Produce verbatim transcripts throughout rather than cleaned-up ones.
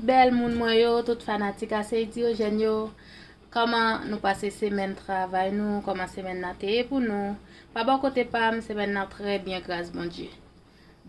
bèl moun mwen yo, tout fanatik a Seydi Eugène yo. Kòman nou pase semèn travay nou? Kòman semèn nan te ye pou nou? Pa bò kote pa m, semèn nan trè byen, gras Bondye.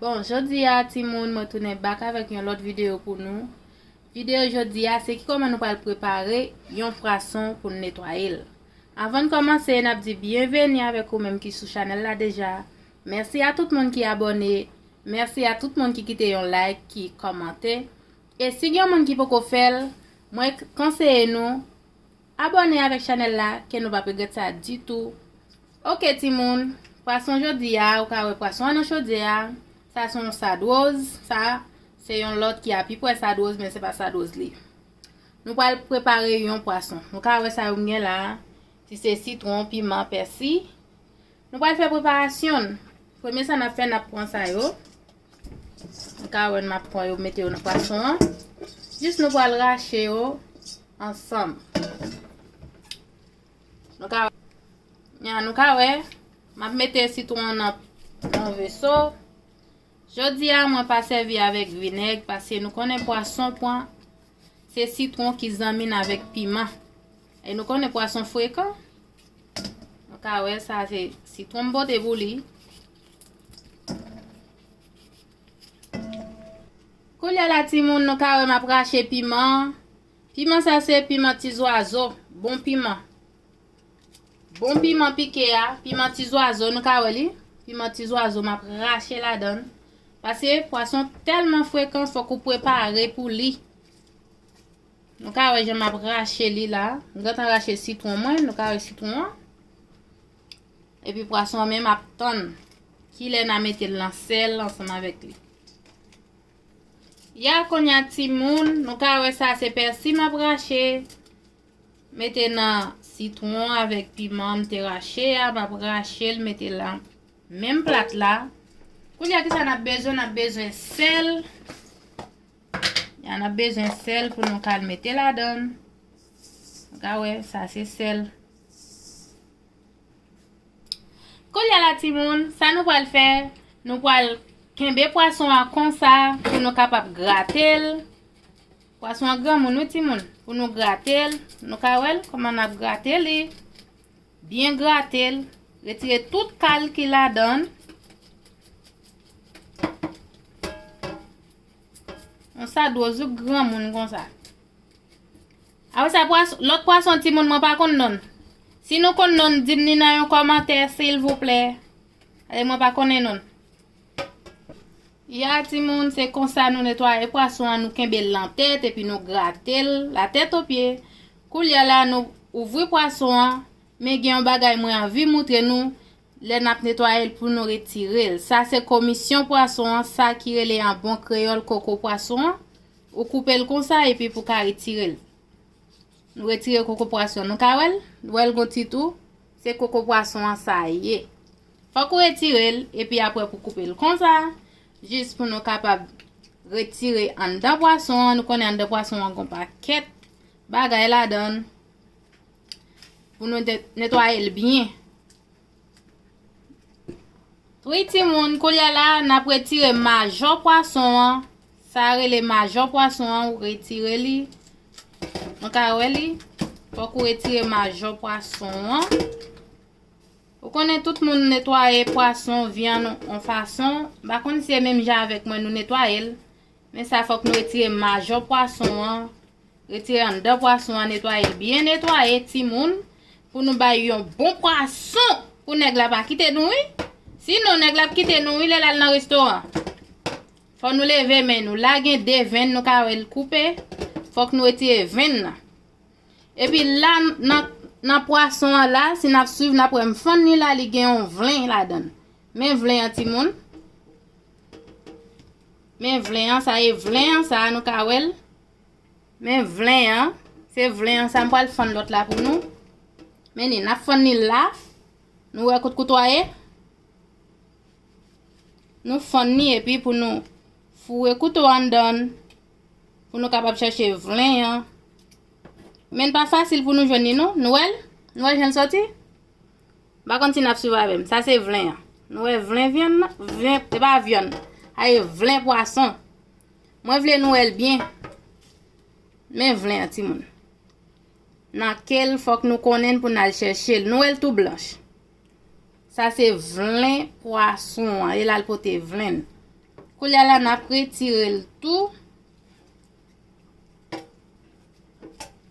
Bon, jodi a, timoun, mwen tounen back avèk yon lòt videyo pou nou. Videyo jodi a, se ki kòman nou pral prepare yon pwason pou n netwaye l. Anvan n kòmanse, n ap di byenveni avèk ou menm ki sou chanèl la deja. Mèsi a tout moun ki abòne. Mèsi a tout moun ki kite yon like, ki kòmante. E si gen yon moun ki poko fè l, mwen k-, konseye nou abòne avèk chanèl la, ke nou p ap regrèt sa ditou. Oke, timoun, pwason jodi a, ou ka wè pwason an nan chodyè a. Sa se yon sadwoz, sa se yon lòt ki apiprè sadwoz, men se pa sadwoz li. Nou pral prepare yon pwason. Nou ka wè sa yo m gen la, si se sitwon, piman, pèsi. Nou pral fè preparasyon n. Premye sa n ap fè, n ap pran sa yo. Nou ka wè m ap pran yo, mete yo nan pwason an. Jis nou pral rache yo ansanm. Nou ka, ya, nou ka wè, m ap mete sitwon an nan yon veso. Jodi a, mwen pa sèvi avèk vinèg, paske nou konnen pwason pran, se sitwon ki zanmi n avèk piman. E nou konnen pwason frekan. Nou ka wè sa, se sitwon m pote pou li. Koulye a la, timoun, nou ka wè m ap rache piman. Piman sa se piman ti zwazo, bon piman. Bon piman pike a, piman ti zwazo, nou ka wè li? Piman ti zwazo, m ap rache ladan l. Paske pwason tèlman frekan, fòk ou prepare pou li. Nou ka wè jan m ap rache li la. M gentan rache sitwon mwen, nou ka wè sitwon an. Epi pwason an menm ap tann kilè n a mete l nan sèl ansanm avèk li. Ya, kounye a, timoun, nou ka wè sa se pèsi m ap rache. Mete nan sitwon avèk piman m te rache a, m ap rache l, mete l nan menm plat la. Kounye a, kisa n ap bezwen? N ap bezwen sèl. Ya, n ap bezwen sèl pou nou ka al mete ladan l. Nou ka wè, sa se sèl. Kounye a la, timoun, sa nou pral fè, nou pral kenbe pwason an konsa pou nou kapab grate l. Pwason an granmoun, wi, timoun. Pou nou grate l, nou ka wè l, kòman n ap grate li. Byen grate l, retire tout kal ki ladan l. Yon sadwoz granmoun konsa. Apre sa, pwas-, lòt pwason timoun mwen pa konn non l. Si nou konn non l, di m li nan yon kòmantè, silvouplè. Ale, mwen pa konnen non l. Ya, timoun, se konsa nou netwaye pwason an, nou kenbe l nan tèt epi nou grate l, latèt o pye. Koulye a la, nou ouvri pwason an, men gen yon bagay mwen anvi moutre nou lè n ap netwaye l pou nou retire l. Sa se komisyon pwason an, sa ki rele an bon kreyòl koko pwason an. Ou koupe l konsa epi pou ka retire l. Nou retire koko pwason. Nou ka wè l? Wè l gon ti tou? Se koko pwason an sa ye. Fòk ou retire l, epi apre pou koupe l konsa, jis pou nou kapab retire anndan pwason an. Nou konnen anndan pwason an gon pakèt bagay ladan l. Pou nou de-, netwaye l byen. Wi, timoun, koulye a la, n ap retire majò pwason an. Sa rele majò pwason an, ou retire li. Nou ka wè li. Fòk ou retire majò pwason an. Ou konnen tout moun netwaye pwason, vyann, yon fason. M pa konn si se menm jan avèk mwen nou netwaye l. Men sa fòk nou retire majò pwason an. Retire anndan pwason an, netwaye l byen netwaye, timoun. Pou nou bay yon bon pwason. Pou nèg la pa kite nou, wi. Sinon, nèg la ap kite nou, wi, lè l al nan restoran. Fò nou leve men nou. La gen de venn, nou ka wè l koupe. Fòk nou retire venn nan. Epi la, nan, nan pwason an la, si n ap swiv, n ap wè m fann li la, li gen yon vlen ladan l. Men vlen an, timoun. Men vlen an, sa e vlen an, sa a nou ka wè l. Men vlen an, se vlen an, sa m pral fann lòt la pou nou. Men ni, n ap fann li la. Nou wè kout kouto a ye? Nou fann li epi pou nou foure kouto anndan l, pou nou kapab chèche vlen an. Men pa fasil pou nou jwenn li non. Nou wè l? Nou wè jan l soti? M pa konn si n ap swiv avè m. Sa se vlen an. Nou wè vlen vyann nan? Vlen, e pa vyann. Sa e vlen pwason. Mwen vle nou wè l byen. Men vlen an, timoun. Nan ke l, fòk nou konnen l pou n al chèche l. Nou wè l tou blanch. Sa se vlen pwason an. E la l pote vlen l. Koulye a la, n ap retire l tou.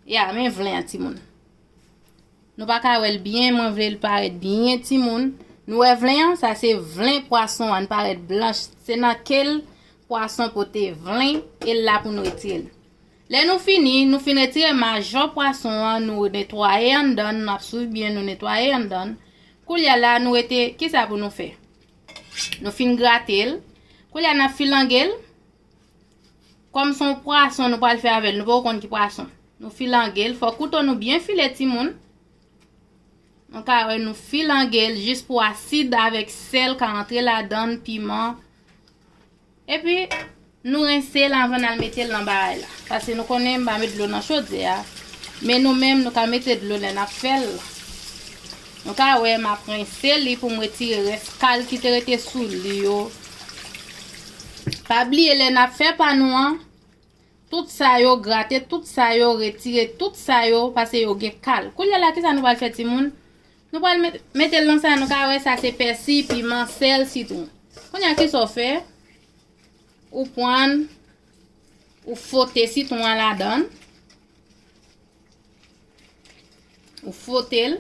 Ya, men vlen an, timoun. Nou pa ka wè l byen, mwen vle l parèt byen, timoun. Nou wè vlen an? Sa se vlen pwason an, l parèt blanch. Se nan ke l pwason pote vlen, e l la pou nou retire l. Lè nou fini, nou fin retire majò pwason an, nou netwaye anndan, n ap swiv byen, nou netwaye anndan. Koulye a la, nou rete, kisa pou nou fè? Nou fin grate l. Koulye a, n ap filange l. Kòm se yon pwason nou pral fè avè l, nou poko konn ki pwason. Nou filange l, fò kouto nou byen file, timoun. Nou ka wè nou filange l jis pou asid avèk sèl ka antre ladan l, piman. Epi, nou rense l anvan n al mete l nan bagay la. Paske nou konnen m pa met dlo nan chodyè a. Men nou menm, nou ka mete dlo lè n ap fè l. Nou ka wè m ap rense li pou m retire rès kal ki te rete sou li yo. Pa bliye lè n ap fè pa nou an, tout sa yo grate, tout sa yo retire, tout sa yo, paske yo gen kal. Koulye a la, kisa nou pral fè, timoun? Nou pral met-, mete l nan sa, nou ka wè sa se pèsi, piman, sèl, sitwon. Kounye a, kisa w fè? Ou pran, ou fwote sitwon an ladan l. Ou fwote l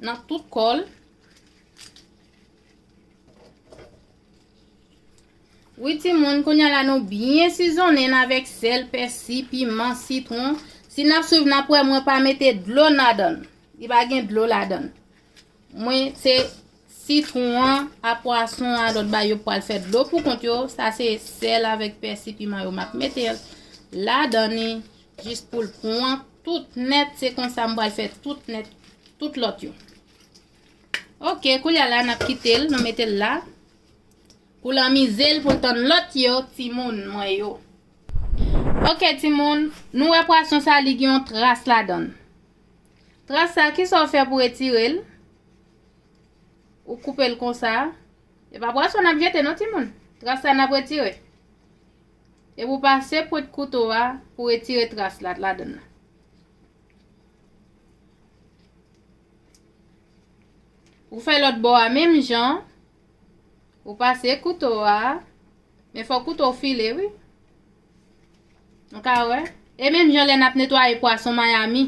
nan tout kò l. Wi, timoun, kounye a la nou byen sizonnen l avèk sèl, pèsi, piman, sitwon. Si n ap swiv, n ap wè mwen pa mete dlo ladan l. Li pa gen dlo ladan l. Mwen, se sitwon an, a pwason an, lòt bagay yo pral fè dlo pou kont yo. Sa se sèl avèk pèsi, piman yo m ap mete ladan li jis pou l pran tout nèt. Se konsa m pral fè tout nèt, tout lòt yo. Oke, koulye a la, n ap kite l, nou mete l la. Pou l anmize l, pou l tann lòt yo, timoun mwen yo. Oke, timoun, nou wè pwason sa, li gen yon tras ladan l. Tras sa, kisa w fè pou retire l? Ou koupe l konsa. E pa pwason n ap jete non, timoun. Tras sa n ap retire. Epi w pase pwent kouto a pou retire tras la ladan l. Ou fè lòt bò a menm jan. Ou pase kouto a. Men fò kouto w file, wi. Nou ka wè. E menm jan lè n ap netwaye pwason mayami.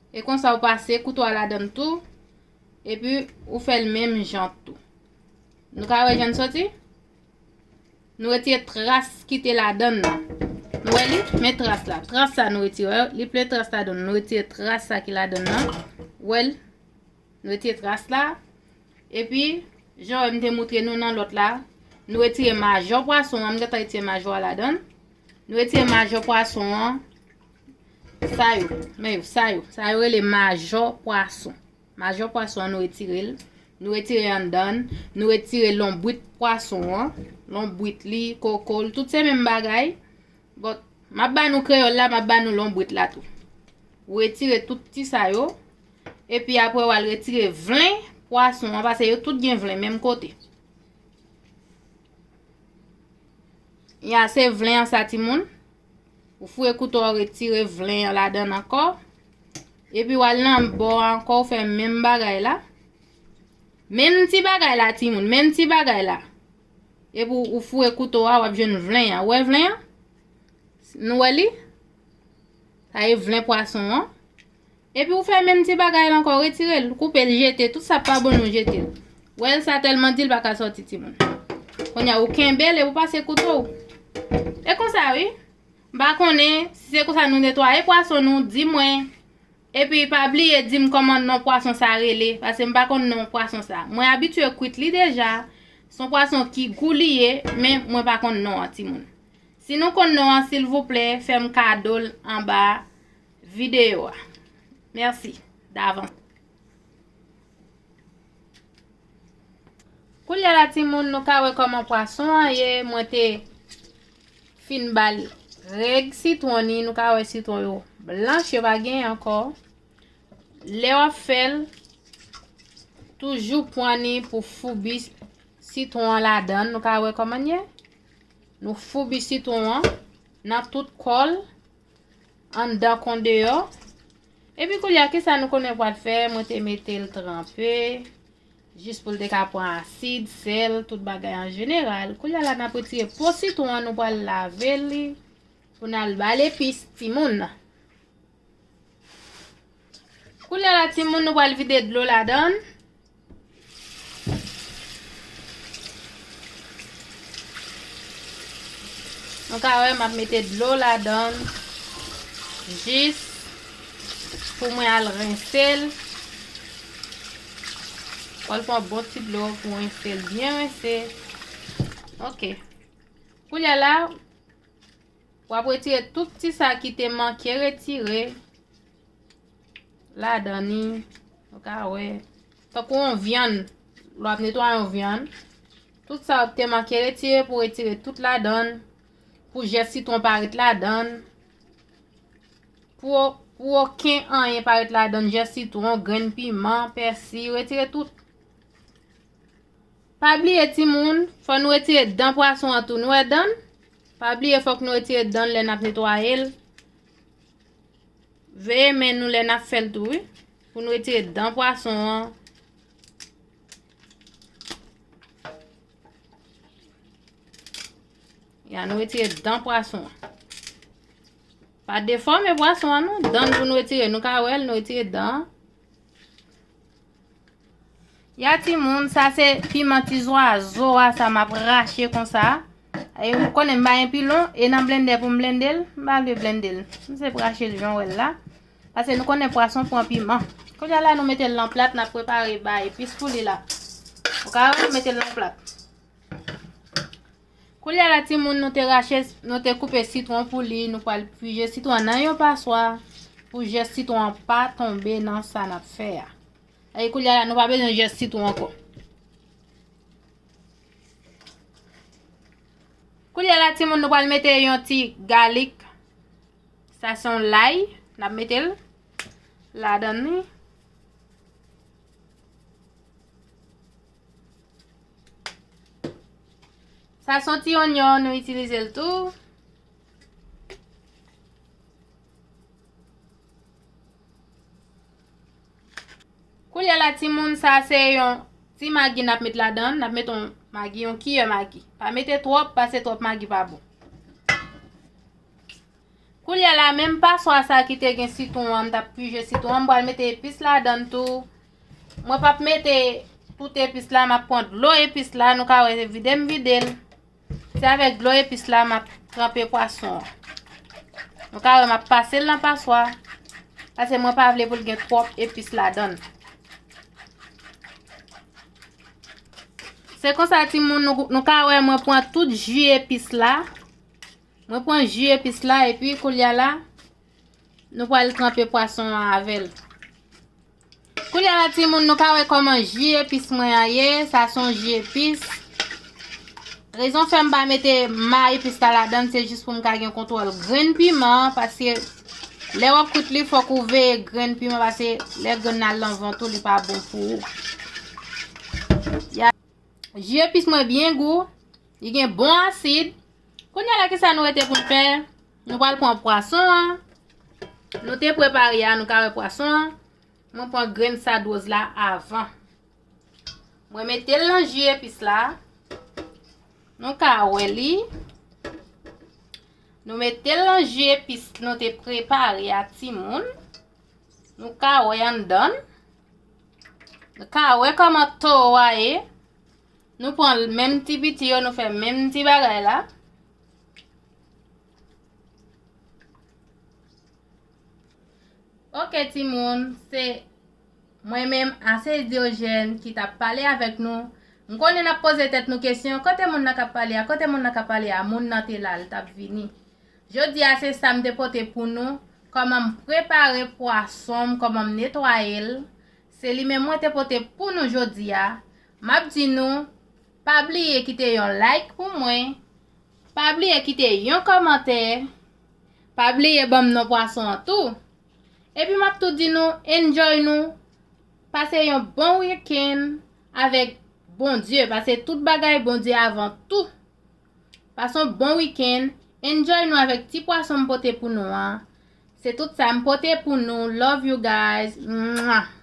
E konsa ou pase kouto a ladan l tou. Epi ou fè l menm jan tou. Nou ka wè jan l soti? Nou retire tras ki te ladan l nan. Nou wè li? Men tras la. Tras sa nou retire. Wè, li plen tras ladan l. Nou retire tras sa ki ladan l nan. Wè l? Nou retire tras la. Epi, jan wè m te moutre nou nan lòt la, nou retire majò pwason an. M gentan retire majò a ladan l. Nou retire majò pwason an. Sa yo, men yo, sa yo. Sa yo rele majò pwason. Majò pwason an, nou retire l. Nou retire anndan l. Nou retire lonbrit pwason an. Lonbrit li, koko l, tout se menm bagay. Bon, m ap ba nou kreyòl la, m ap ba nou lonbrit la tou. Ou retire tout ti sa yo. Epi apre, w al retire vlen pwason an, paske yo tout gen vlen menm kote. Ya, se vlen an sa, timoun. Ou foure kouto a, ou retire vlen an ladan l ankò. Epi w al nan bò a ankò, ou fè menm bagay la. Menm ti bagay la, timoun, menm ti bagay la. Epi w, ou foure kouto a, w ap jwenn vlen an. Ou wè vlen an? Nou wè li? Sa e vlen pwason an. Epi ou fè menm ti bagay la ankò, retire l, koupe l, jete, tout sa pa bon nou jete l. Wè l sa tèlman di l pa ka sòti, timoun. Kounye a ou kenbe l epi ou pase kouto w. E konsa wi. M pa konnen si se konsa nou netwaye pwason nou, di mwen. Epi pa bliye di m kòman non pwason sa rele, paske m pa konn non pwason sa. Mwen abitye kwit li deja. Se yon pwason ki gou li ye, men mwen pa konn non an, timoun. Si nou konn non an, silvouplè, fè m kado l anba videyo a. Mèsi davans. Koulye a la, timoun, nou ka wè kòman pwason an ye. Mwen te fin ba l règ sitwon ni. Nou ka wè sitwon yo blanch, yo pa gen ankò. Lè w ap fè l, toujou pran ni pou foubi sitwon an ladan l. Nou ka wè kòman l ye. Nou foubi sitwon an. nan tout kò l, anndan kon deyò. Epi koulye a, kisa nou konnen pral fè? Mwen te mete l tranpe, jis pou l te ka pran asid, sèl, tout bagay an jeneral. Koulye a la, n ap retire po sitwon an, nou pral lave li pou n al ba l epis, timoun. Koulye a la, timoun, nou pral vide dlo ladan l. Nou ka wè m ap mete dlo ladan l jis pou mwen al rense l. Pral pran bon ti dlo pou rense l, byen rense. Ok. Koulye a la, w ap retire tout ti sa ki te manke retire ladan li. Nou ka wè, tankou yon vyann, lè w ap netwaye yon vyann, tout sa w te manke retire pou retire tout ladan l, pou jès sitwon pa ret ladan l, pou, pou okenn anyen pa ret ladan l, jès sitwon, grenn piman, pèsi, retire tout. Pa bliye, timoun, fò nou retire dan pwason an tou. Nou wè dan l? Pa bliye, fòk nou retire dan l lè n ap netwaye l. Veye men nou lè n ap fè l tou, wi. Pou nou retire dan pwason an. Ya, nou retire dan pwason an. Pa defòme pwason an, non. Dan l pou nou retire. Nou ka wè l, nou retire dan an. Ya timoun, sa se piman ti zwazo a, sa m ap rache konsa. E ou konnen m pa gen pilon, e nan blendè pou m blende l, m pa vle blende l. M se rache l jan w wè l la. Paske nou konnen pwason pran piman. Kounye a la, nou mete l nan plat, n ap prepare bay epis pou li la. Ou ka wè, nou mete l nan plat. Kounye a la, timoun, nou te rache, nou te koupe sitwon pou li, nou pral pije sitwon an nan yon paswa pou jès sitwon an pa tonbe nan sa n ap fè a. E kounye a la, nou pa bezwen jès sitwon ankò. Kounye a la, timoun, nou pral mete yon ti galik. Sa se yon lay, n ap mete l ladan li. Sa se yon ti onyon, nou itilize l tou. Kounye a la, timoun, sa se yon ti magi n ap met ladan l. N ap met yon magi, yon kiyè magi. Pa mete twòp, paske twòp magi pa bon. Kounye a la, menm paswa sa ki te gen sitwon an, m t ap pije sitwon an, m pral mete epis ladan l tou. Mwen p ap mete tout epis la, m ap pran dlo epis la, nou ka wè se vide m vide l. Se avèk dlo epis la m ap tranpe pwason an. Nou ka wè m ap pase l nan paswa, paske mwen pa vle pou l gen twòp epis ladan l. Se konsa, timoun, nou, nou ka wè mwen pran tout ji epis la. Mwen pran ji epis la, epi kounye a la, nou pral tranpe pwason an avè l. Kounye a la, timoun, nou ka wè kòman ji epis mwen an ye. Sa se yon ji epis. Rezon fè m pa mete ma epis la ladan l, se jis pou m ka gen kontwòl grenn piman an, paske lè w ap kwit li, fòk ou veye grenn piman, paske lè grenn nan al nan vant ou, li pa bon pou ou. Ya, ji epis mwen byen gou, li gen bon asid. Kounye a la, kisa nou rete pou n fè? Nou pral pran pwason an. Nou te prepare a, nou ka wè pwason an. Mwen pran grenn sad woz la avan. Mwen mete l nan ji epis la. Nou ka wè li. Nou mete l nan ji epis nou te prepare a, timoun. Nou ka wè anndan l. Nou ka wè kòman towo a ye. Nou pran menm ti piti yo, nou fè menm ti bagay la. Ok, timoun, se mwen menm, Asez Diogène, ki t ap pale avèk nou. M konnen n ap poze tèt nou kesyon, kote moun nan k ap pale a? Kote moun nan k ap pale a? Moun nan te la, l t ap vini. Jodi a, se sa m te pote pou nou, kòman m prepare pwason m, kòman m netwaye l. Se li menm mwen te pote pou nou jodi a. M ap di nou, pa bliye kite yon like pou mwen. Pa bliye kite yon kòmantè. Pa bliye ban m non pwason an tou. Epi m ap tou di nou, enjoy nou. Pase yon bon wikenn avèk Bondye, pase tout bagay Bondye avan tou. Pase yon bon wikenn Enjoy nou avèk ti pwason m pote pou nou an. Se tout sa m pote pou nou. Love you guys. Mwah.